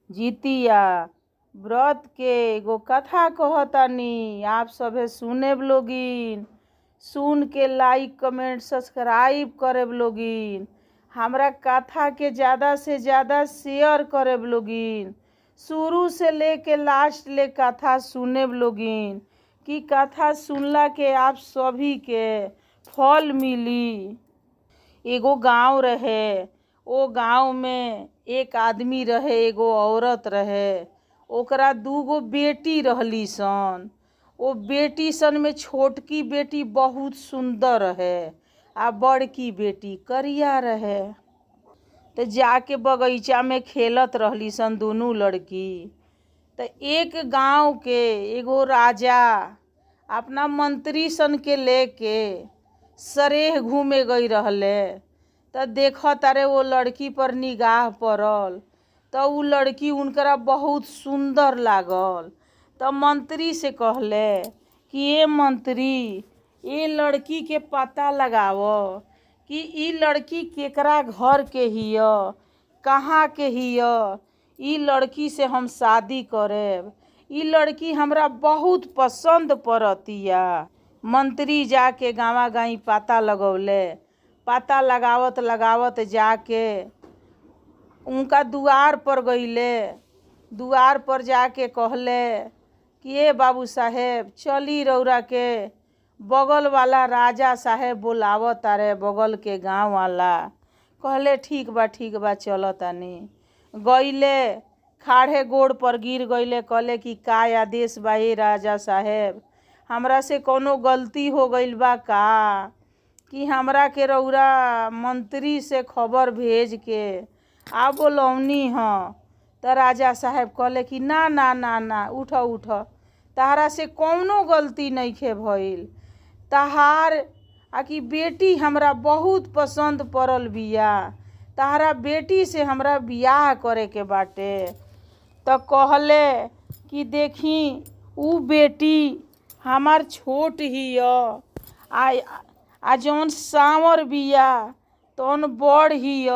जितिया व्रत के एगो कथा कहतानी। आप सभे सुनेब लोगिन, सुन के लाइक कमेंट सब्सक्राइब करेब लोगिन। हमरा कथा के ज़्यादा से ज़्यादा शेयर करेब लोगिन। शुरू से लेके लास्ट ले कथा सुनेब लोगिन कि कथा सुनला के आप सभी के फल मिली। एगो गांव रहे, ओ गांव में एक आदमी रहे, एगो औरत रहे। ओकरा दूगो बेटी रहली सन। ओ बेटी सन में छोटकी बेटी बहुत सुंदर रहे आ बड़की बेटी करिया रहे। तो जाके बगीचा में खेलत रहली सन दुनू लड़की। तो एक गांव के एगो राजा अपना मंत्री सन के लेके सरेह घूमे गई रहले। त देख तारे वो लड़की पर निगाह पड़ल, त उ लड़की उनकरा बहुत सुंदर लागल। त मंत्री से कहले कि ए मंत्री, ए लड़की के पता लगाव कि ई लड़की केकरा घर के हिय, कहाँ के हिय। ई लड़की से हम शादी करेब, ई लड़की हमरा बहुत पसंद पड़तिया। मंत्री जाके गाँवा गाई पता लगौले। पता लगावत लगावत जाके उनका दुआर पर गईले। दुआर पर जाके कहले कि ए बाबू साहेब, चली रौरा के बगल वाला राजा साहेब बोलावत तारे, बगल के गांव वाला। कहले ठीक बा ठीक बा, चल तानी। गईले, खाड़े गोड़ पर गिर गईले। कहले कि का आदेश बा ए राजा साहेब, हमरा से कोनो गलती हो गईल बा का कि हमरा के रौरा मंत्री से खबर भेज के आ बोलौनी हँ। त राजा साहेब कहले कि ना ना ना ना, उठ उठ, तहरा से कौनो गलती नइखे भइल। तहार आ कि बेटी हमरा बहुत पसंद पड़ल बिया, तहरा बेटी से हमरा बियाह करे के बाटे। त कहले कि देखी, उ बेटी हमार छोट हिय आ जौन सांवर बिया तौन बड़ हिय,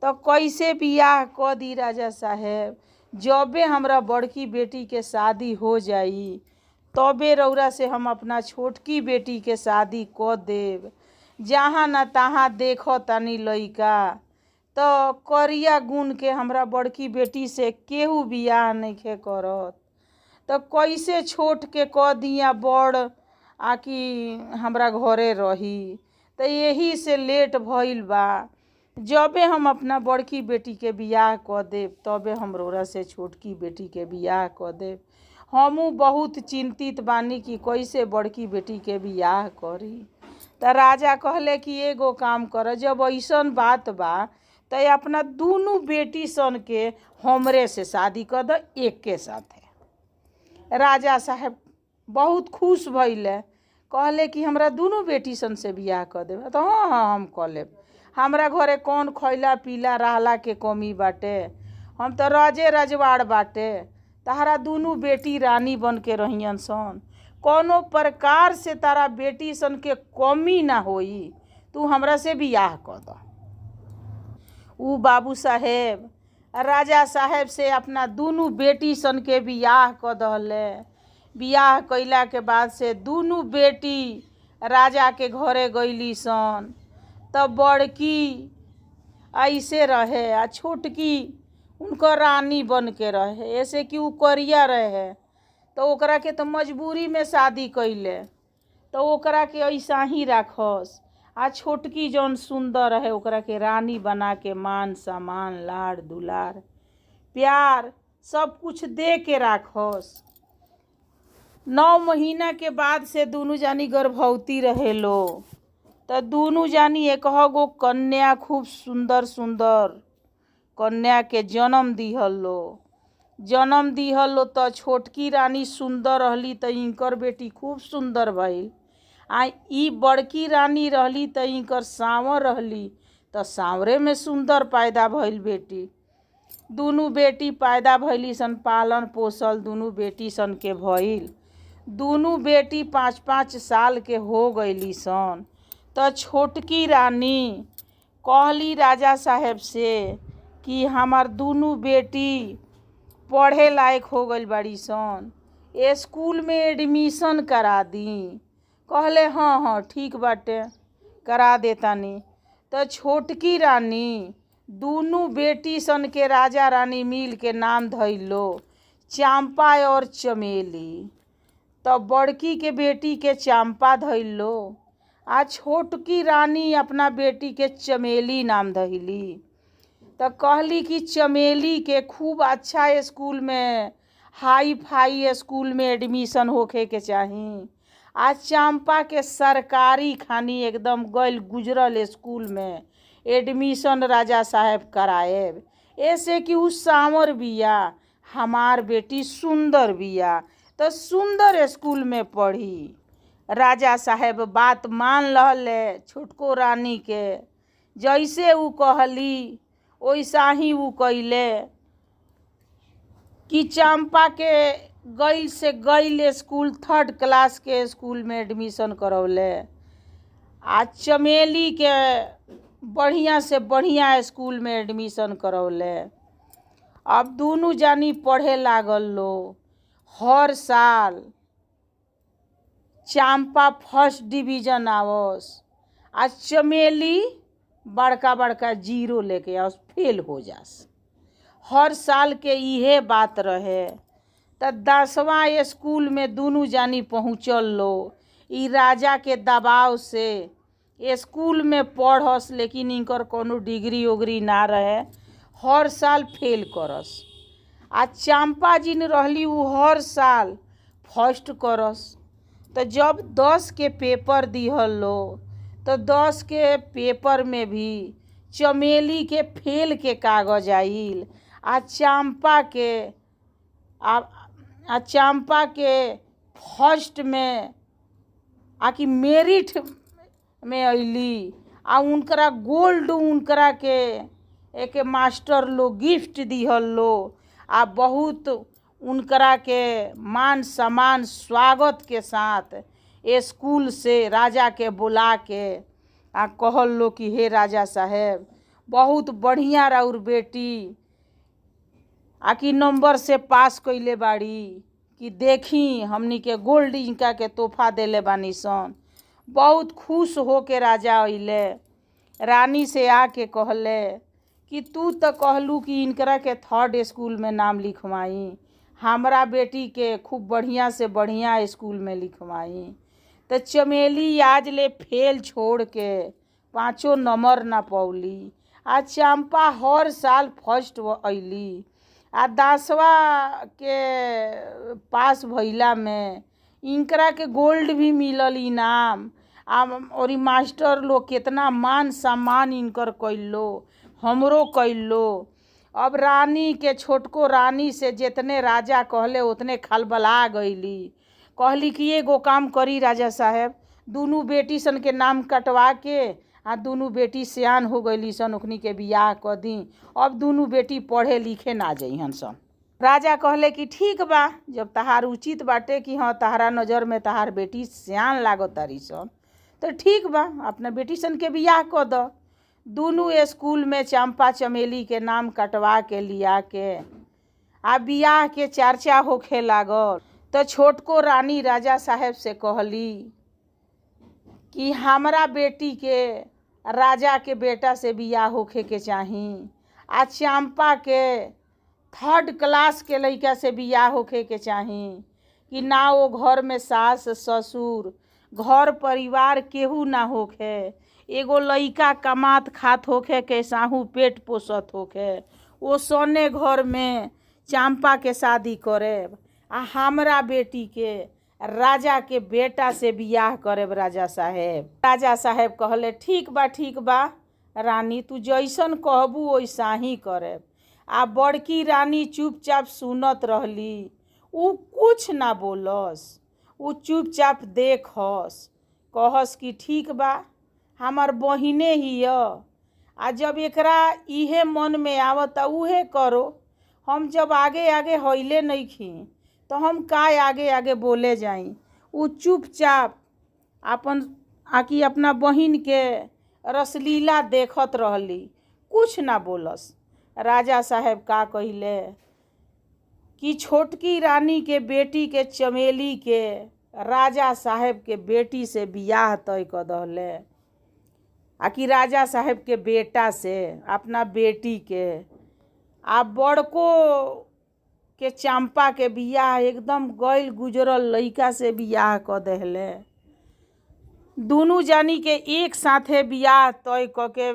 त कैसे बियाह क दी राजा साहेब। जबे हमरा बड़की बेटी के शादी हो जाई तबे रौरा से हम अपना छोटकी बेटी के शादी क देब। जहाँ न तहाँ देखो तानी लइका त करिया गुण के हमरा बड़की बेटी से केहू बियाह नइखे करत। त कैसे छोट के क दिया बड़ आ कि हमरा घरे रही। त एही से लेट भइल बा। जबे हम अपना बड़की बेटी के बियाह क देब तबे हम रौरा से छोटकी बेटी के बियाह क देब। हमहू बहुत चिंतित बानी कि कैसे बड़की बेटी के बियाह करी। त राजा कहले कि एगो काम कर, जब ऐसन बात बा त अपना दुनू बेटी सन के हमरे से शादी कर द एके साथे। राजा साहेब बहुत खुश भइले, कहले कि हमरा दुनू बेटी सन से बियाह क देब। त हाँ हाँ, हम क लेब। हमरा घरे कौन खैला पीला रहला के कमी बाटे, हम त राजे रजवाड़ बाटे। तहरा दुनू बेटी रानी बन के रहियन सन, कौनो प्रकार से तारा बेटी सन के कमी ना होई, तू हमरा से बियाह क द। उ बाबू साहेब राजा साहेब से अपना दुनू बेटी सन के बियाह क दहले। बियाह कइला के बाद से दुनू बेटी राजा के घरे गईली सन। त बड़की ऐसे रहे आ छोटकी उनकर रानी बन के रहे। ऐसे कि उ करिया रहे तो ओकरा के तो मजबूरी में शादी कइले, तो ओकरा के ऐसा ही राखस। आ छोटकी जौन सुंदर रहे ओकरा के रानी बना के मान सम्मान लाड़ दुलार प्यार सब कुछ दे के राखस। 9 महीना के बाद से दुनू जानी गर्भवती रहे लो। त दुनू जानी एक गो कन्या, खूब सुंदर सुंदर कन्या के जन्म दिहल लो। जन्म दिहल लो त छोटकी रानी सुंदर रहली त इनकर बेटी खूब सुंदर भइल। आ ई बड़की रानी रहली त इनकर सांवर रहली त सांवरे में सुंदर पैदा भइल बेटी। दुनू बेटी पैदा भइली सन, पालन पोसल दुनू बेटी सन के भइल। दुनू बेटी 5-5 साल के हो गईली सन। त छोटकी रानी कहली राजा साहेब से कि हमार दुनू बेटी पढ़े लायक हो गइल बाड़ी सन, स्कूल में एडमिशन करा दी। कहले हाँ हाँ ठीक बाटे, करा देतानी। त छोटकी रानी दुनू बेटी सन के राजा रानी मिल के नाम धइलो चंपा और चमेली। त बड़की के बेटी के चंपा धइलो आ छोटकी रानी अपना बेटी के चमेली नाम धइली। त कहली कि चमेली के खूब अच्छा स्कूल में, हाई फाई स्कूल में एडमिशन होखे के चाही आ चंपा के सरकारी खानी एकदम गइल गुजरल स्कूल में एडमिशन राजा साहेब कराएब, ऐसे कि उ सांवर बिया, हमार बेटी सुंदर बिया त सुंदर स्कूल में पढ़ी। राजा साहेब बात मान लहले छोटको रानी के, जैसे उ कहली वैसा ही उ कइले कि चंपा के गइल से गइल स्कूल थर्ड क्लास के स्कूल में एडमिशन करौले आ चमेली के बढ़िया से बढ़िया स्कूल में एडमिशन करौले। अब दुनू जानी पढ़े लागल लो। हर साल चंपा फर्स्ट डिवीजन आवस आ चमेली बड़का बड़का जीरो लेके आवस, फेल हो जास। हर साल के इहे बात रहे। त 10वां स्कूल में दुनू जानी पहुँचल लो। ई राजा के दबाव से स्कूल में पढ़स, लेकिन इनकर कोनो डिग्री उग्री ना रहे, हर साल फेल करस। आ चंपा जिन रहली उ हर साल फर्स्ट करस। त जब 10 के पेपर दिहल लो त 10 के पेपर में भी चमेली के फेल के कागज आइल आ चंपा के फर्स्ट में आकि मेरिट में अइली आ उनकरा गोल्ड उनकरा के एक मास्टर लोग गिफ्ट दिहल लो आ बहुत उनकरा के मान सम्मान स्वागत के साथ स्कूल से राजा के बुला के आ कहल लो कि हे राजा साहेब, बहुत बढ़िया राउर बेटी आकि नंबर से पास कइले बाड़ी कि देखी हमनी के गोल्ड इनका के तोहफा देले बानी सन। बहुत खुश हो के राजा अइले, रानी से आके कहले कि तू तो कहलू कि इनकरा के थर्ड स्कूल में नाम लिखवाई, हमरा बेटी के खूब बढ़िया से बढ़िया स्कूल में लिखवाई। त चमेली आज ले फेल छोड़ के 5 नंबर ना पौली आ चंपा हर साल फर्स्ट अइली आ 10वां के पास भइला में इनकरा के गोल्ड भी मिलल इनाम आ और मास्टर लोग केतना मान सम्मान इनकर कइलो, हमरो कइलो। अब रानी के छोटको रानी से जितने राजा कहले उतने खलबला गइली। कहली कि एगो काम करी राजा साहेब, दुनू बेटी सन के नाम कटवा के आ दुनू बेटी सियान हो गइली सन, ओखनी के बियाह क दी, अब दुनू बेटी पढ़े लिखे ना जइहन सन। राजा कहले कि ठीक बा, जब तहार उचित बाटे कि हाँ तहारा नज़र में तहार बेटी सियान लागत तारी सन तो ठीक बा, अपना बेटी सन के बियाह क द। दुनू स्कूल में चंपा चमेली के नाम कटवा के लिया के आ बियाह के चर्चा होखे लागल। तो छोटको रानी राजा साहेब से कहली कि हमरा बेटी के राजा के बेटा से बियाह होखे के चाही आ चंपा के थर्ड क्लास के लड़का से बियाह होखे के चाही कि ना वो घर में सास ससुर घर परिवार केहू ना होखे, एगो लड़का कमात खात होखे के साहू पेट पोसत होखे, वो सोने घर में चंपा के शादी करेब आ हमरा बेटी के राजा के बेटा से बियाह करेब राजा साहेब। राजा साहेब कहले ठीक बा ठीक बा रानी, तू जैसन कहबू वैसा ही करेब। आ बड़की रानी चुपचाप सुनत रहली, उ कुछ ना बोलस, उ चुपचाप देखस, कहस कि ठीक बा हमार बहिने ही आ जब एकरा इहे मन में आवता उहे करो, हम जब आगे आगे हइले नइखी तो हम का आगे आगे बोले जाई। उ चुपचाप अपन आकि अपना बहिन के रसलीला देखत रहली, कुछ ना बोलस। राजा साहेब का कहिले कि छोटकी रानी के बेटी के चमेली के राजा साहेब के बेटी से बियाह तय क दहले, आ कि राजा साहेब के बेटा से अपना बेटी के। आ बड़को के चंपा के बियाह एकदम गइल गुजरल लइका से बियाह क देहले। दुनू जानी के एक साथे बियाह तय क के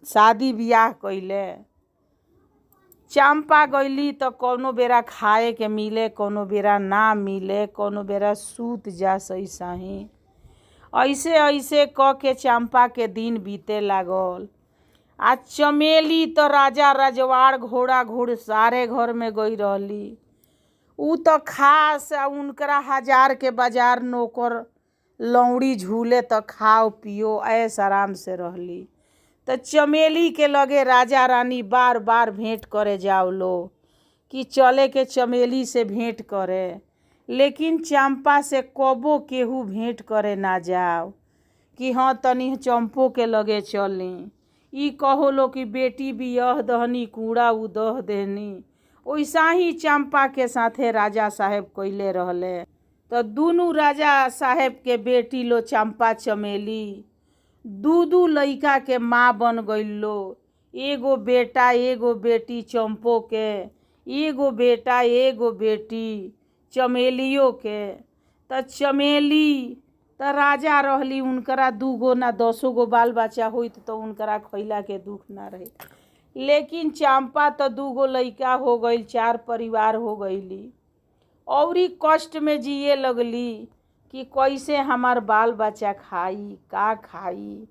शादी बियाह कइले। चंपा गइली त कौनो बेरा खाए के मिले, कौनो बेरा ना मिले, कौनो बेरा सूत जा सही सही। ऐसे ऐसे क के चंपा के दिन बीते लागल। आ चमेली त राजा रजवाड़ घोड़ा घोड़ सारे घर में गई रहली। उ त खास आ उनकरा हजार के बाजार नौकर लौड़ी झूले त खाओ पियो ऐश आराम से रहली। त चमेली के लगे राजा रानी बार बार भेंट करे जाओ लो कि चले के चमेली से भेंट करे, लेकिन चंपा से कबो केहू भेंट करे ना जाओ कि हाँ तनी चंपो के लगे चली। ई कहो लो कि बेटी बियह दहनी कूड़ा उदह देहनी। वैसा ही चंपा के साथे राजा साहेब कइले रहले। त दुनू राजा साहेब के बेटी लो चंपा चमेली दू दू लइका के माँ बन गइल लो। एगो बेटा एगो बेटी चंपो के, एगो बेटा एगो बेटी चमेलियो के। त चमेली त राजा रहली, उनकरा दूगो ना 10 गो बाल बच्चा होइत त उनकरा खइला के दुख ना रहे। लेकिन चंपा त दूगो लइका हो गइल, 4 परिवार हो गइली। औरी कष्ट में जिए लगली कि कैसे हमार बाल बच्चा खाई, का खाई।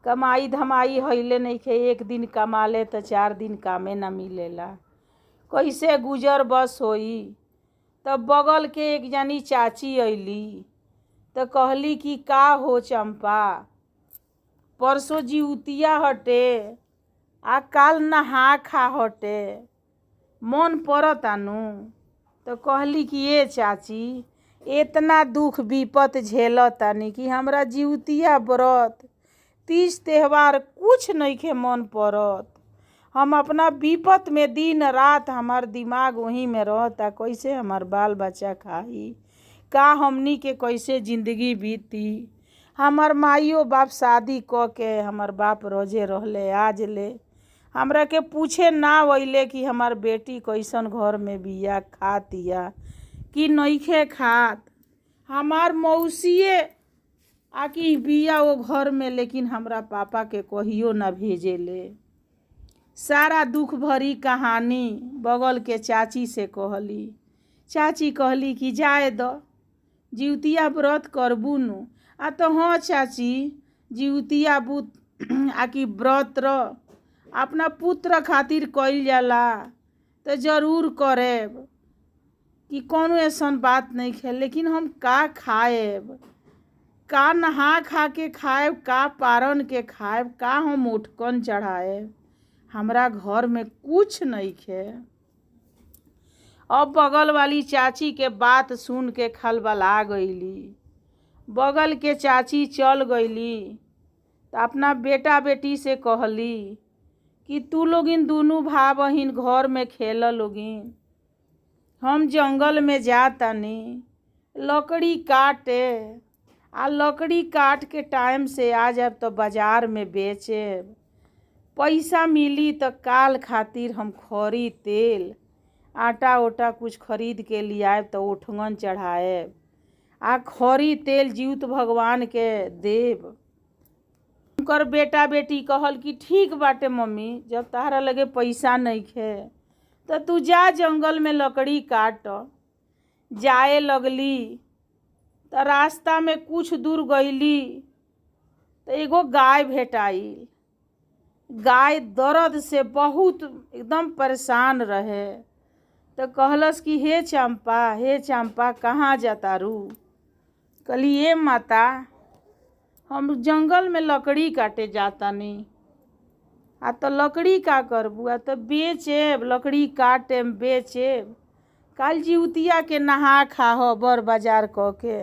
कमाई धमाई हइले नइखे, एक दिन कमा ले त 4 दिन कामे ना मिलेला, कैसे गुजर बस होई। त बगल के एक जानी चाची अइली त कहली कि का हो चंपा, परसों जिउतिया हटे आ काल नहा खा हटे, मन पड़तानु। त कहली कि ए चाची, इतना दुख विपत झेलतानी कि हमरा जिउतिया व्रत तीज त्योहार कुछ नइखे मन पड़त। हम अपना विपत में दिन रात हमार दिमाग वही में रहता, कैसे हमार बाल बच्चा खाई, का हमनी के कैसे जिंदगी बीती। हमार माइयो बाप शादी क के हमार बाप रोजे रहले, आज ले हमरा के पूछे ना अइले कि हमार बेटी कैसन घर में बिया, खातिया कि नइखे खात। हमार मौसिए आकि बिया वो घर में, लेकिन हमरा पापा के कहियो ना भेजेले। सारा दुख भरी कहानी बगल के चाची से कहली। चाची कहली कि जाए द, जिउतिया व्रत करबू नु। आ तो हाँ चाची, जिउतिया बुत आकि व्रत र अपना पुत्र खातिर कइल जाला त जरूर करेब, कि कौनो ऐसन बात नहीं खे। लेकिन हम का खाएब, का नहा खा के खाएब, का पारन के खाएब, का हम उठकन चढ़ाएब, हमरा घर में कुछ नहीं खे। अब बगल वाली चाची के बात सुन के खलबला गईली। बगल के चाची चल गईली त अपना बेटा बेटी से कहली कि तू लोगिन दुनू भाई बहिन घर में खेल लोगिन, हम जंगल में जातानी लकड़ी काटे, आ लकड़ी काट के टाइम से आ जाए तो बाजार में बेचे, पैसा मिली तो काल खातिर हम खरी तेल आटा ओटा कुछ खरीद के लियाएब तो ओठगन चढ़ाएब, आ खरी तेल जीउत भगवान के देब। उनकर बेटा बेटी कहल कि ठीक बाटे मम्मी, जब तारा लगे पैसा नइखे त तू जा जंगल में लकड़ी काट। जाए लगली त रास्ता में कुछ दूर गईली त एगो गाय भेटाइल। गाय दर्द से बहुत एकदम परेशान रहे। त कहलस कि हे चंपा, हे चंपा, कहाँ जातारू? कहली ए माता, हम जंगल में लकड़ी काटे जातानी। आ तो लकड़ी का करबू? आ तो बेचेब, लकड़ी काटेम बेचेब, काल जिउतिया के नहा खाह बर बाजार क के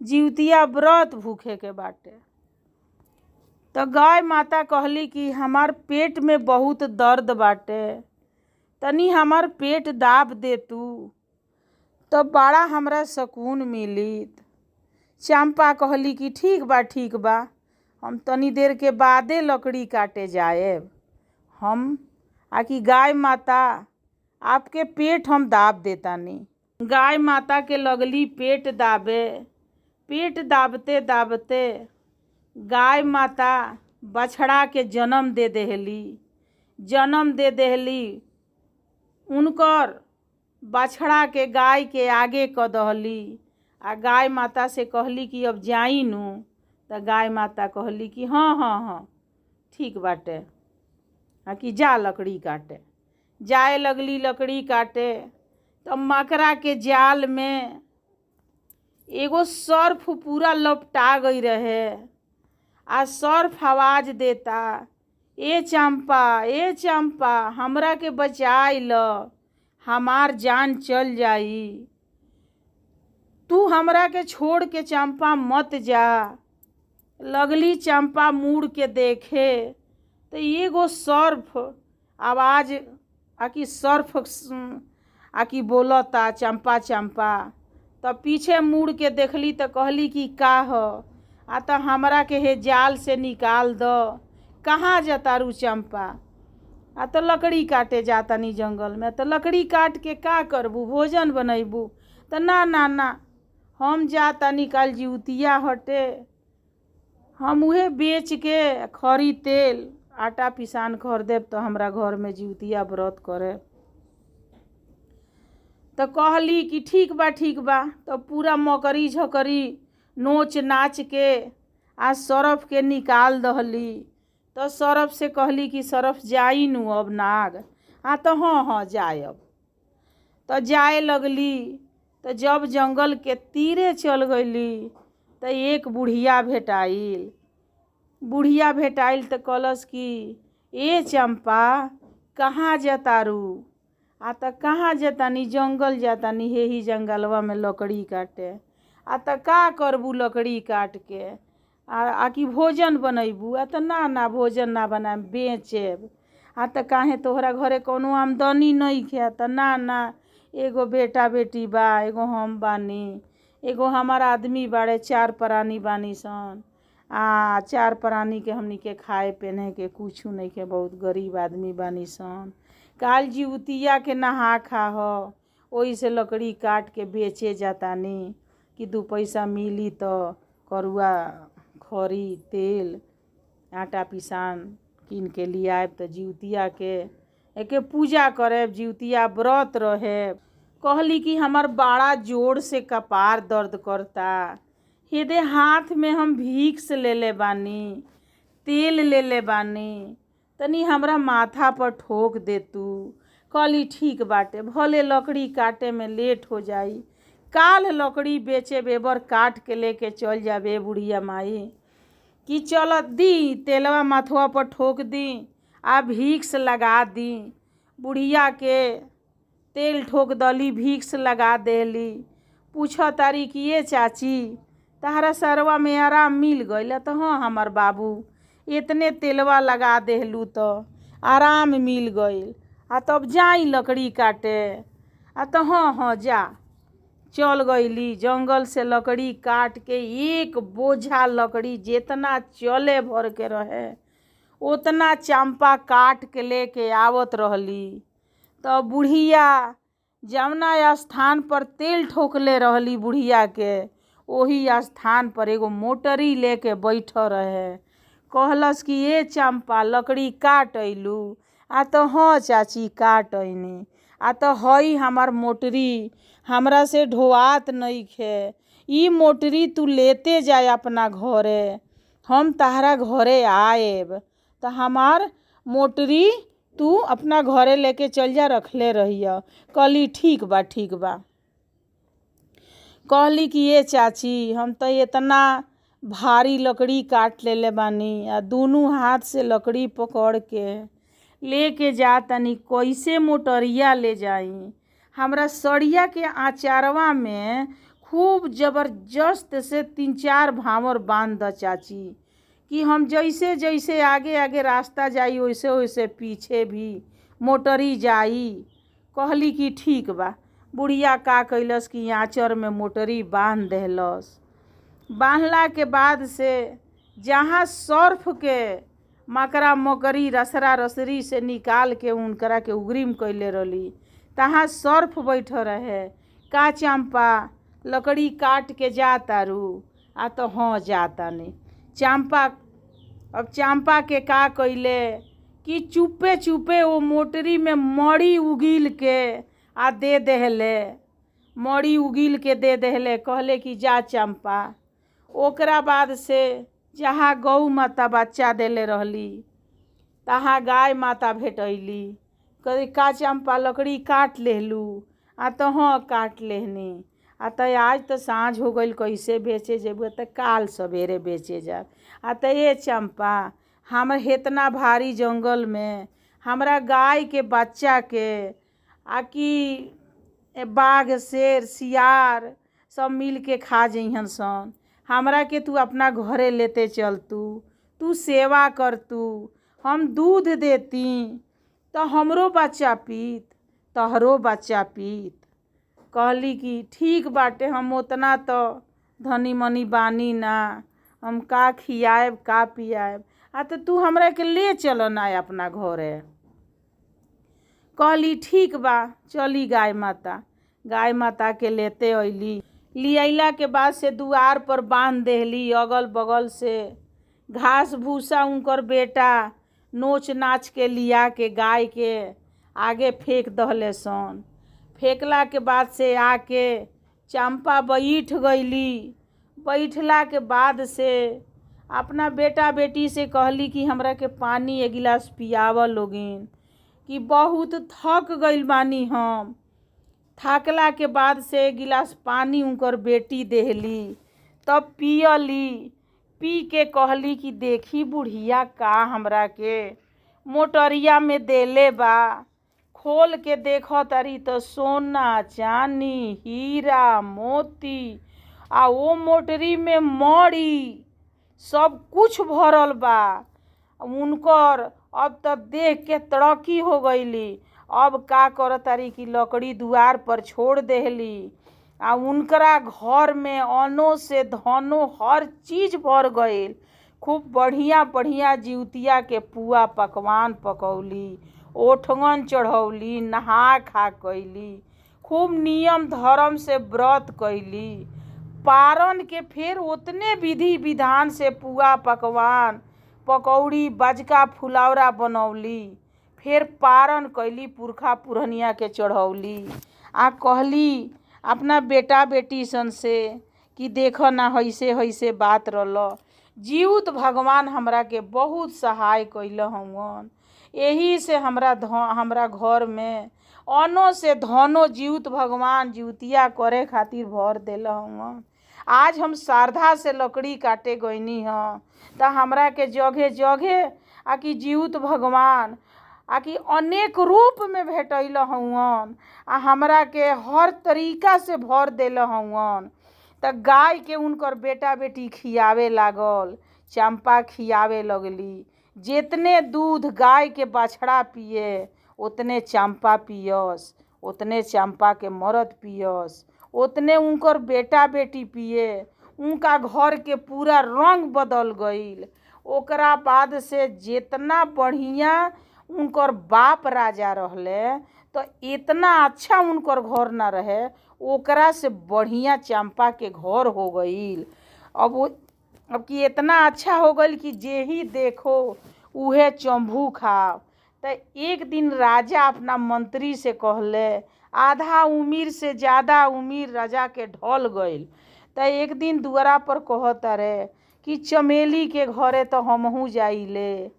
जिउतिया व्रत भूखे के बाटे। तो गाय माता कहली कि हमार पेट में बहुत दर्द बाटे, तनी हमार पेट दाब दे तू। तब बड़ा हमरा सकून मिलित। चंपा कहली कि ठीक बा ठीक बा, हम तनी देर के बादे लकड़ी काटे जाएब। हम आकि गाय माता आपके पेट हम दाब देतानी। गाय माता के लगली पेट दाबे। पेट दाबते दाबते गाय माता बछड़ा के जन्म दे देहली। जन्म दे देहली, उनकर बछड़ा के गाय के आगे क दहली आ गाय माता से कहली कि अब जाई नू। त गाय माता कहली कि हाँ हाँ हाँ ठीक बाटे, आ कि जा लकड़ी काटे। जाए लगली लकड़ी काटे तब मकरा के जाल में एगो सर्फ पूरा लपटा गई रहे आ सर्फ आवाज देता, ए चंपा ए चंपा हमरा के बचाई ल, हमार जान चल जाई, तू हमरा के छोड़ के चंपा मत जा। लगली चंपा मुड़ के देखे तो एगो सर्फ आवाज आकि सर्फ आकि बोलता चंपा चंपा। तब पीछे मुड़ के देखली तो कहली कि का ह, आ त हमरा के हे जाल से निकाल द, कहाँ जतारू चंपा? आ त लकड़ी काटे जातानी जंगल में। त लकड़ी काट के का करबू, भोजन बनैबू? त ना ना ना, हम जातानी काल जिउतिया हटे, हम उहे बेच के खरी तेल आटा पिसान खरीदेब तो हमरा घर में जिउतिया व्रत करे। तो कहली कि ठीक बा ठीक बा। तो पूरा मकरी झकरी नोच नाच के आ सरफ के निकाल दहली। तो सरफ से कहली कि सरफ जाई नू अब नाग, आ तो हाँ हाँ जाए अब। तो जाए लगली तो जब जंगल के तीरे चल गईली तो एक बुढ़िया भेटाइल। बुढ़िया भेटाइल तो कहलस कि ए चंपा कहाँ जतारू? आ त कहाँ जतानी, जंगल जातानी, हे ही जंगलवा में लकड़ी काटे। आ त का करबू लकड़ी काट के, आ कि भोजन बनैबू? आ त ना ना भोजन ना बनाएब, बेचेब। आ त काहे तोहरा घरे कौनो आमदनी नइखे? आ त ना ना, एगो बेटा बेटी बा, एगो हम बानी, एगो हमार आदमी बाड़े, चार प्राणी बानी सन, आ चार प्राणी के हमनी के खाए पहने के कुछ नइखे, बहुत गरीब आदमी बानी सन। काल जिउतिया के नहा खा ह, ओही से लकड़ी काट के बेचे जातानी कि दू पैसा मिली तो करुआ खरी तेल आटा पिसान कीन के लियाएब तो जिउतिया के एके पूजा करेब, जिउतिया व्रत रहेब। कहली कि हमार बड़ा जोर से कपार दर्द करता, हेदे हाथ में हम भिक्स लेले बानी, तेल लेले बानी, तनी हमरा माथा पर ठोक दे तू। कहली ठीक बाटे, भले लकड़ी काटे में लेट हो जाई, काल लकड़ी बेचे बेबर काट के लेके चल जाबे बुढ़िया माई। कि चल दी तेलवा माथवा पर ठोक दी आ भिक्स लगा दी। बुढ़िया के तेल ठोक दली, भिक्स लगा देली। पूछ तारी कि ये चाची तहरा सरवा में आराम मिल गइल? तो हाँ हमार बाबू, इतने तेलवा लगा देहलू तो आराम मिल गइल। आ तब जाई लकड़ी काटे? आ तो हाँ हाँ जा। चल गईली जंगल से लकड़ी काट के, एक बोझा लकड़ी जितना चले भर के रहे उतना चंपा काट के लेके आवत रहली। तो बुढ़िया जवना स्थान पर तेल ठोकले रहली बुढ़िया के, ओही स्थान पर एगो मोटरी लेके बैठ रहे। कहलस कि ए चंपा लकड़ी काट अइलू? आ तो हाँ चाची काट अइनी। आ तो हई हमार मोटरी, हमरा से ढोआत नइखे, ई मोटरी तू लेते जाए अपना घरे, हम तहरा घरे आएब तो हमार मोटरी तू अपना घरे लेके चल जा, रखले रहिय। कहली ठीक बा ठीक बा। कहली कि ये चाची हम तो इतना भारी लकड़ी काट लेले बानी आ दुनू हाथ से लकड़ी पकड़ के लेके जा तनी, कैसे मोटरिया ले जाई? हमरा सड़िया के आचारवा में खूब जबरदस्त से 3-4 भांवर बांध द चाची, कि हम जैसे जैसे आगे आगे रास्ता जाई वैसे वैसे पीछे भी मोटरी जाई। कहली कि ठीक बा। बुढ़िया का कैलस कि आँचर में मोटरी बांध देहलस। बांधला के बाद से जहाँ सर्फ के मकरा मकड़ी रसरा रसरी से निकाल के उनकरा के उग्रीम कैले रहली तहाँ सर्फ बैठ रहे। का चंपा लकड़ी काट के जा तारू? आ तो हाँ जातानी। चंपा अब चंपा के का कैले कि चुपे चुपे वो मोटरी में मड़ी उगिल के आ दे देहले, मड़ी उगिल के दे देहले, कहले कि जा चंपा। ओकरा बाद से जहाँ गौ माता बच्चा देले रहली तहाँ गाय माता भेटैली। कहे का चंपा लकड़ी काट लेहलू? आ तो हाँ काट लेहनी। आ त आज तो साँझ हो गइल, कैसे बेचे जेबू? त काल सवेरे बेचे जाब। आ त ए चंपा, हमर हेतना भारी जंगल में हमरा गाय के बच्चा के आ कि बाघ शेर सियार सब मिल के खा जइहन सन, हमरा के तू अपना घरे लेते चल, तू तू सेवा कर, तू हम दूध देती तो हमरो बच्चा पीत तोहरो बच्चा पीत। कहली कि ठीक बाटे, हम ओतना तो धनी मनी बानी ना, हम का खियाएब का पियाएब, आ तो तू हमरा के ले चल ना अपना घरे। कहली ठीक बा, चली गाय माता। गाय माता के लेते अइली। लियला के बाद से दुआर पर बांध देहली, अगल बगल से घास भूसा उनकर बेटा नोच नाच के लिया के गाय के आगे फेंक दहले सन। फेंकला के बाद से आके चंपा बैठ गईली। बैठला के बाद से अपना बेटा बेटी से कहली कि हमरा के पानी एक गिलास पियाव लोगिन, कि बहुत थक गइल बानी हम। थाकला के बाद से एक गिलास पानी उनकर बेटी देहली, तब पियली। पी के कहली कि देखी बुढ़िया का हमरा के मोटरिया में देले बा, खोल के देखो तारी तो सोना चांदी हीरा मोती आ वो मोटरी में मड़ी सब कुछ भरल बा। उनकर अब तब देख के तरक्की हो गईली। अब का कर तारी कि लकड़ी दुआर पर छोड़ देहली आ उनकरा घर में अनो से धनो हर चीज़ भर गईल। खूब बढ़िया बढ़िया जिउतिया के पुआ पकवान पकौली, ओठगन चढ़ौली, नहा खा कैली, खूब नियम धर्म से व्रत कैली। पारन के फिर उतने विधि विधान से पुआ पकवान पकौड़ी बजका फुलौरा बनौली, फिर पारन कैली, पुरखा पुरहनिया के चढ़ौली आ कहली अपना बेटा बेटी सन से कि देखो ना हईसे हईसे बात रहल, जीवत भगवान हमरा के बहुत सहाय कैल हवन, एही से हमरा हमरा घर में अनो से धनो जीवत भगवान जीवतिया करे खातिर भर देल हवन। आज हम श्रद्धा से लकड़ी काटे गईनी हँ त हमरा के जगह जगह आ कि जीवत भगवान आ कि अनेक रूप में भेटैल हवन आ हमरा के हर तरीका से भर देल हवन। त गाय के उनकर बेटा बेटी खियावे लागल, चंपा खियावे लगली। जितने दूध गाय के बछड़ा पिए उतने चंपा पियस, उतने चंपा के मरद पियस, उतने उनकर बेटा बेटी पिए। उनका घर के पूरा रंग बदल गईल। ओकरा बाद से जितना बढ़िया उनकर बाप राजा रहले तो इतना अच्छा उनकर घर ना रहे, ओकरा से बढ़िया चंपा के घर हो गईल। अब कि इतना अच्छा हो गईल कि जे ही देखो उहे चंभू खाओ। त एक दिन राजा अपना मंत्री से कहले, आधा उम्र से ज़्यादा उम्र राजा के ढल गईल। त एक दिन दुआरा पर कहता रे कि चमेली के घरे तो हमहू जाइले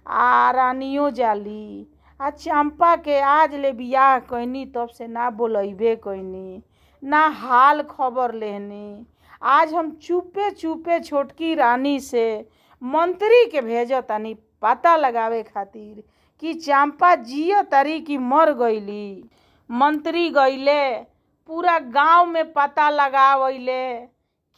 आ रानियों जाली, आ चंपा के आज ले बियाह कैनी तब से ना बोलैबे कैनी ना हाल खबर लेहनी। आज हम चुपे चुपे छोटकी रानी से मंत्री के भेजतानी पता लगावे खातिर कि चंपा जिय तारी कि मर गईली। मंत्री गईले, पूरा गांव में पता लगावैले,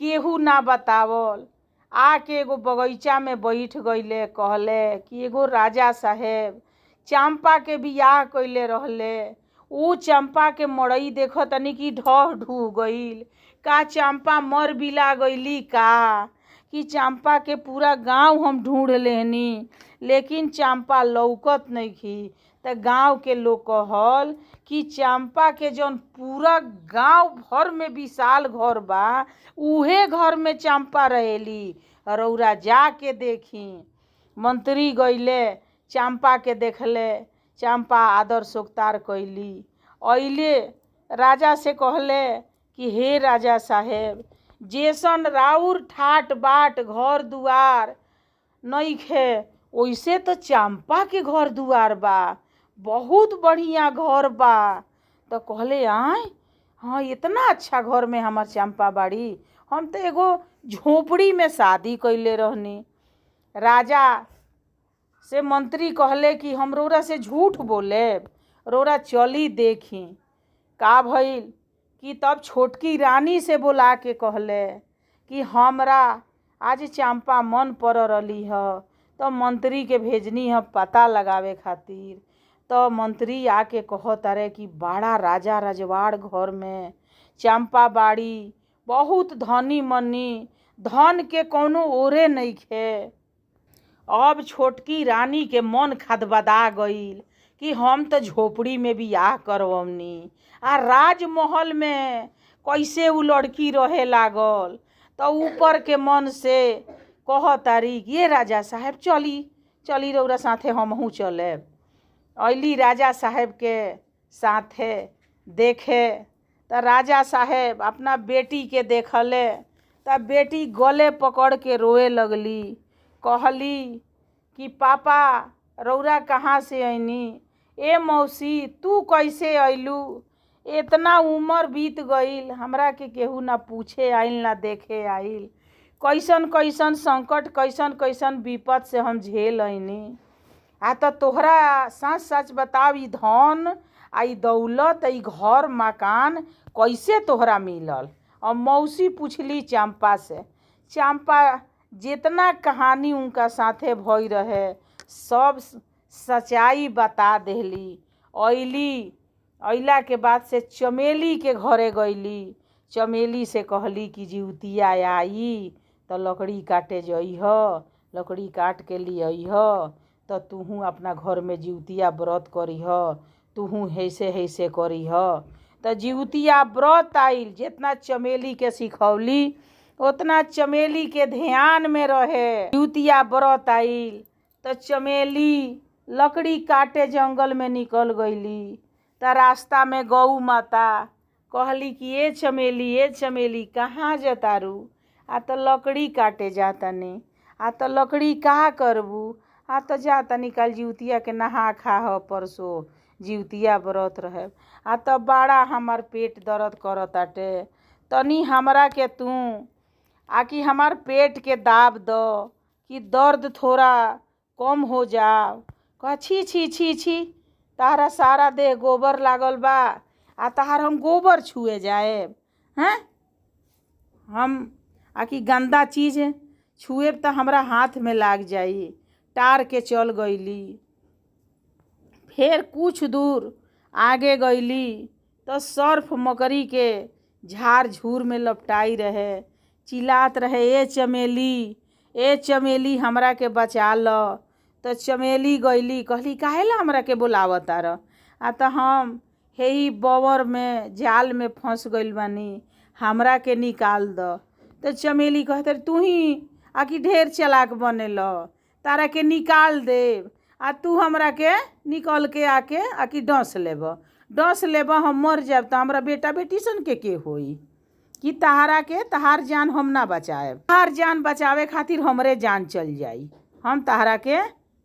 केहू ना बतावल। आके एगो बगीचा में बैठ गईले, कहले कि एगो राजा साहेब चंपा के बियाह कैले रहले, ऊ चंपा के मड़ई देखतनी कि ढह ढू गईल। का चंपा मर बिला गईली का? कि चंपा के पूरा गांव हम ढूंढ लेहनी, लेकिन चंपा लौकत नइखी। त गांव के लोग कहल कि चंपा के जौन पूरा गांव भर में विशाल घर बा, उहे घर में चंपा रहेली, रउरा जाके देखी। मंत्री गईले, चंपा के देखले, चंपा आदर सोकतार कईली। अइले राजा से कहले कि हे राजा साहेब, जैसन राउर ठाट बाट घर दुआर नइखे, ओइसे तो चंपा के घर दुआर बा, बहुत बढ़िया घर बा। तो कहले आय, हाँ इतना अच्छा घर में हमार चंपा बाड़ी, हम तो एगो झोपड़ी में शादी कइले रहनी। राजा से मंत्री कहले कि हम रउरा से झूठ बोले, रउरा चली देखी। का भइल कि तब छोटकी रानी से बोला के कहले कि हमरा आज चंपा मन पड़ रही ह, तो मंत्री के भेजनी ह पता लगावे खातिर। तो मंत्री आके कहतारे कि बड़ा राजा रजवाड़ घर में चंपा बाड़ी, बहुत धनी मनी, धन के कौनो ओरे नइखे। अब छोटकी रानी के मन खदबदा गईल कि हम तो झोपड़ी में बियाह करवनी आ राजमहल में कैसे उ लड़की रहे लागल। तो ऊपर के मन से कहतारी ये राजा साहेब चली चली रउरा साथे हमहू चलेब। अइली राजा साहेब के साथे देखे त राजा साहेब अपना बेटी के देखले त बेटी गले पकड़ के रोए लगली। कहली कि पापा रउरा कहाँ से अइनी, ए मौसी तू कैसे अइलू, इतना उम्र बीत गईल, हमरा के केहू ना पूछे आइल ना देखे आइल, कैसन कैसन संकट कैसन कैसन विपद से हम झेल अइनी। आ त तोहरा सच सच बताव, ई धन आ ई दौलत ई घर मकान कैसे तोहरा मिलल। और मौसी पूछली चंपा से, चंपा जितना कहानी उनका साथे भई रहे सब सच्चाई बता देली। अइली, अइला के बाद से चमेली के घरे गईली। चमेली से कहली कि जिउतिया आई त लकड़ी काटे जइह, लकड़ी काट के लिअह, त तुहू अपना घर में जिउतिया व्रत करीह, तुहू ऐसे ऐसे करीह। त जिउतिया व्रत आइल, जितना चमेली के सिखौली उतना चमेली के ध्यान में रहे। जिउतिया व्रत आइल त चमेली लकड़ी काटे जंगल में निकल गईली। त रास्ता में गऊ माता कहली कि ए चमेली, ए चमेली कहाँ जतारू? आ त लकड़ी काटे जातनी। आ त लकड़ी का करबू? आ त जातनी कल जिउतिया के नहा खा ह, परसो जिउतिया व्रत रहे। आ त बड़ा हमार पेट दर्द करताटे, तनी हमरा के तू आकि हमार पेट के दाब द कि दर्द थोड़ा कम हो जाओ। कह छी छी छी छी, तारा सारा देह गोबर लागल बा आ तहार हम गोबर छुए जाएब हैं? हम आकि गंदा चीज़ छुएब त हमरा हाथ में लाग जाई। टार के चल गईली। फिर कुछ दूर आगे गईली तो सर्फ मकड़ी के झाड़ झूर में लपटाई रहे, चिल्लात रहे, ए चमेली, ए चमेली हमरा के बचा ल। तो चमेली गईली, कहली काहे ला हमरा के बोलावतार? आ त हम हेही बवर में जाल में फंस गइल बानी, हमरा के निकाल द। तो चमेली कहते तू ही आकि ढेर चालाक बनेल, तारा के निकाल देब आ तू हमरा के निकल के आके आकि डस लेब, डस लेब हम मर जाएब त हमरा बेटा बेटी सन के होई? कि तहारा के तहार जान हम ना बचाएब, तहार जान बचावे खातिर हमरे जान चल जाई, हम तहारा के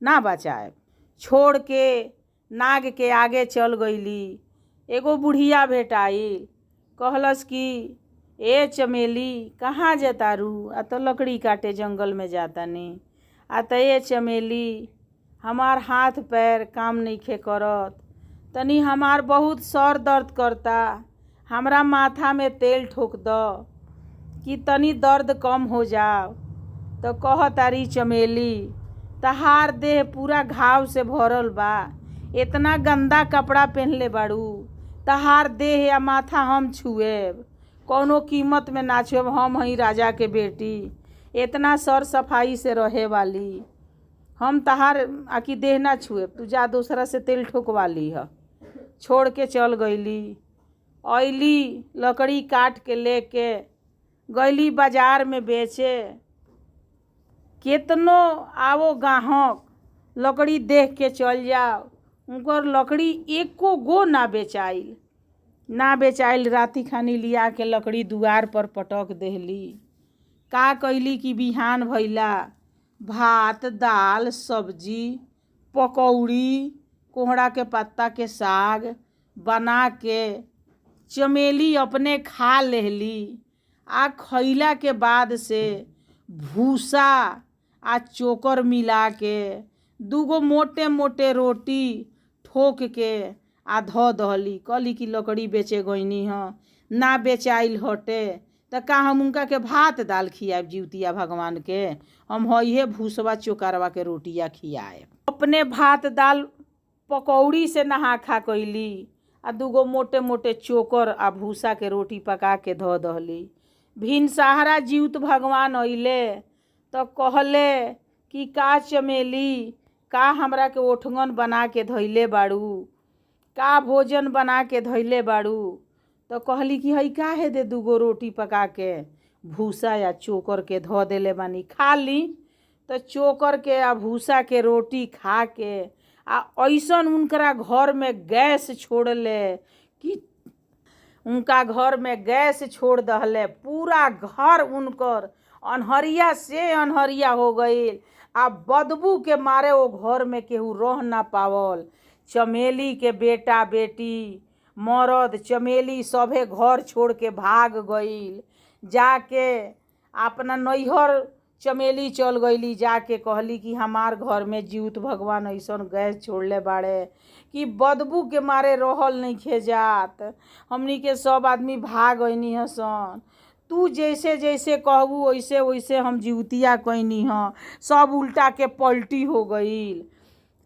ना बचाएब। छोड़ के नाग के आगे चल गईली। एगो बुढ़िया भेटाइल, कहलस कि ए चमेली कहाँ जतारू? आ त लकड़ी काटे जंगल में जातानी। आ त ए चमेली हमार हाथ पैर काम नइखे करत, तनी हमार बहुत सर दर्द करता, हमरा माथा में तेल ठोक द कि तनी दर्द कम हो जाओ। तो कहतारी चमेली तहार देह पूरा घाव से भरल बा, इतना गंदा कपड़ा पहनले बाड़ू, तहार देह या माथा हम छुएब, कौनो कीमत में ना छुएब। हम हई राजा के बेटी, इतना सर सफाई से रहे वाली, हम तहार आकि देह ना छुएब, तू जा दोसरा से तेल ठोकवा लीह। छोड़ के चल गईली। अइली लकड़ी काट के लेके गईली बाजार में बेचे। केतनो आवो गाहक लकड़ी देख के चल जाओ, उनकर लकड़ी एको गो ना बेचाइल, ना बेचाइल। राती खानी लिया के लकड़ी दुआर पर पटक देहली। का कैली कि बिहान भइला भात दाल सब्जी पकौड़ी कोहड़ा के पत्ता के साग बना के चमेली अपने खा लेहली। आ खइला के बाद से भूसा आ चोकर मिला के दूगो मोटे मोटे रोटी ठोक के आ धऽ दहली। कहली कि लकड़ी बेचे गईनी ह, ना बेचाइल हटे त का हम उनका के भात दाल खियाएब जिउतिया भगवान के? हम हइहे भूसवा चोकरवा के रोटिया खियाएब। अपने भात दाल पकौड़ी से नहा खा कैली आ दूगो मोटे मोटे चोकर आ भूसा के रोटी पका के धऽ दहली। भिनसहरा जीउत भगवान अइले त कहले कि का चमेली, का हमरा के ओठगन बना के धइले बाड़ू, का भोजन बना के धइले बाड़ू? त कहली कि हई काहे दे दूगो रोटी पका के भूसा या चोकर के धऽ देले बानी, खा ली। त चोकर के आ भूसा के रोटी खा के आ ऐसन उनकरा घर में गैस छोड़ले कि उनका घर में गैस छोड़ दहले। पूरा घर उनकर अन्हरिया से अन्हरिया हो गईल आ बदबू के मारे वो घर में केहू रह ना पावल। चमेली के बेटा बेटी मरद चमेली सभे घर छोड़ के भाग गईल। जाके अपना नैहर चमेली चल गईली। जाके कहली कि हमार घर में जीउत भगवान ऐसन गैस छोड़ले बाड़े कि बदबू के मारे रहल नइखे जात, हमनी के सब आदमी भाग गईनी हसन। तू जैसे जैसे कहबू वैसे वैसे हम जिउतिया कैनी ह, सब उल्टा के पलटी हो गईल।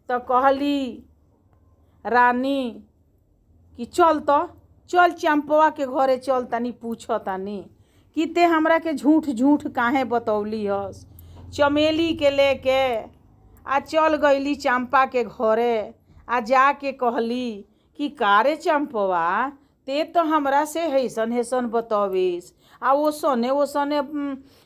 त कहली रानी कि चल त चल चंपवा के घरे चल, तनी पूछ तनी कि ते हमरा के झूठ झूठ काहे बतौली हस। चमेली के लेके आ चल गईली चंपा के घरे आ जाके कहली कि कारे चंपवा, ते तो हमरा से हैसन हैसन बतौबिस आ ओसने ओसने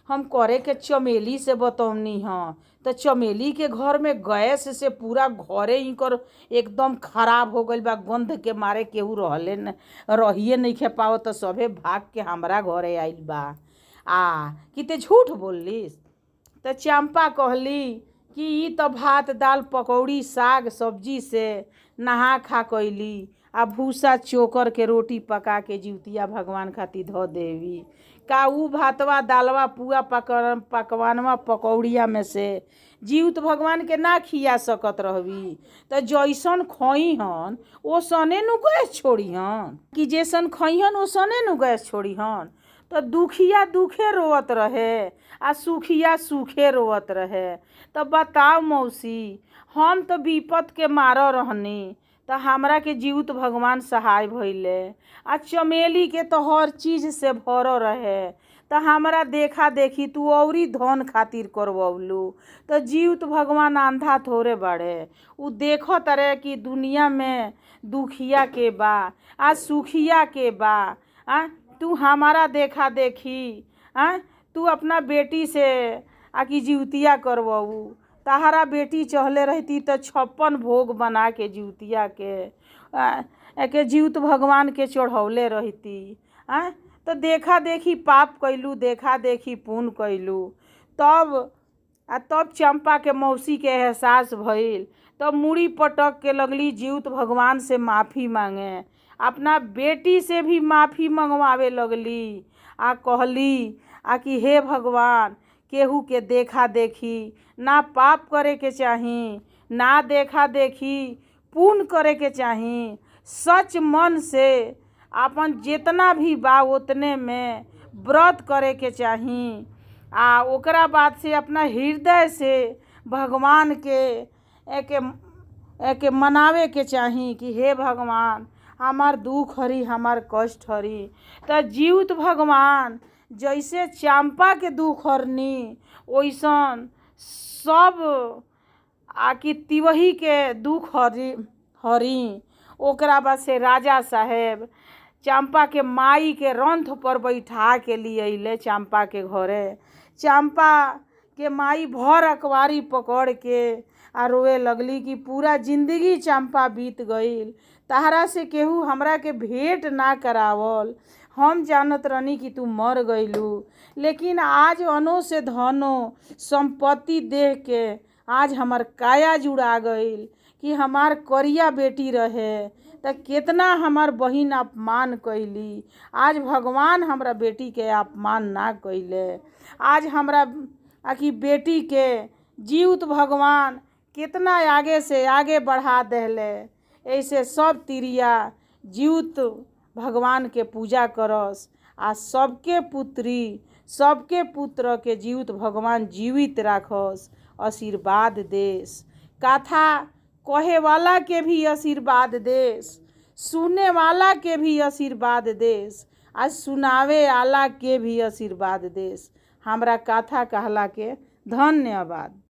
हम करे के चमेली से बतौनी ह। त चमेली के घर में गैस से पूरा घरे इनकर एकदम खराब हो गइल बा, गंध के मारे केहू रहले न रहिए नइखे पावत, त सभे भाग के हमरा घरे आइल बा। आ कि ते झूठ बोललिस? त चंपा कहली कि ई त भात दाल पकौड़ी साग सब्जी से नहा खा कैली आ भूसा चोकर के रोटी पका के जिउतिया भगवान खातिर धऽ देवी। का ऊ भातवा दालवा पुआ पकवानवा पकौड़िया में से जीउत भगवान के ना खिया सकत रहबी? त जैसन खइहन ओसने नु गैस छोड़िहन, कि जैसन खइहन ओसने नु गैस छोड़िहन। त दुखिया दुखे रोवत रहे आ सुखिया सुखे रोवत रहे। त बताओ मौसी, हम त विपत के मारल रहनी त हमरा के जीउत भगवान सहाय भइले आ चमेली के त हर चीज से भरल रहे, त हमरा देखा देखी तू औरी धन खातिर करवौलू। त जीउत भगवान आंधा थोड़े बाड़े, उ देखत रहे कि दुनिया में दुखिया के बा आ सुखिया के बा। आ तू हमारा देखा देखी आ तू अपना बेटी से आ कि जिउतिया करवऊ। तहारा बेटी चहले रहती त 56 भोग बना के जिउतिया के जीउत भगवान के चढ़ौले रहती। आ त देखा देखी पाप कैलू, देखा देखी पुण्य कैलू। तब तब चंपा के मौसी के एहसास भइल, तब मूड़ी पटक के लगली जीउत भगवान से माफ़ी मांगे, अपना बेटी से भी माफ़ी मंगवावे लगली आ कहली आ कि हे भगवान, केहू के देखा देखी ना पाप करे के चाही, ना देखा देखी पुण्य करे के चाही। सच मन से अपन जितना भी बा उतने में व्रत करे के चाही आ ओकरा बाद से अपना हृदय से भगवान के एके एके मनावे के चाही कि हे भगवान, हमार दुख हरी, हमार कष्ट हरी। त जीवित भगवान जैसे चंपा के दुख हरनी ओइसन सब आकि तिवही के दुख हरी हरी। ओकरा बाद से राजा साहेब चंपा के माई के रंथ पर बैठा के लिए अइले चंपा के घरे। चंपा के माई भर अकवारी पकड़ के आ रोए लगली कि पूरा जिंदगी चंपा बीत गईल, तहरा से केहू हमरा के भेंट ना करावल। हम जानत रहनी कि तू मर गईलू, लेकिन आज अनो से धनो संपत्ति देख के आज हमार काया जुड़ा गईल कि हमार करिया बेटी रहे त केतना हमार बहिन अपमान कइली। आज भगवान हमरा बेटी के अपमान ना कइले। आज हमरा आखि बेटी के जीवित भगवान केतना आगे से आगे बढ़ा देले। ऐसे सब तिरिया जीवित भगवान के पूजा करस आ सबके पुत्री सबके पुत्र के जीवित भगवान जीवित राखस, आशीर्वाद देस। कथा कहे वाला के भी आशीर्वाद देस, सुने वाला के भी आशीर्वाद देस आ सुनावे आला के भी आशीर्वाद देस। हमरा कथा कहला के धन्यवाद।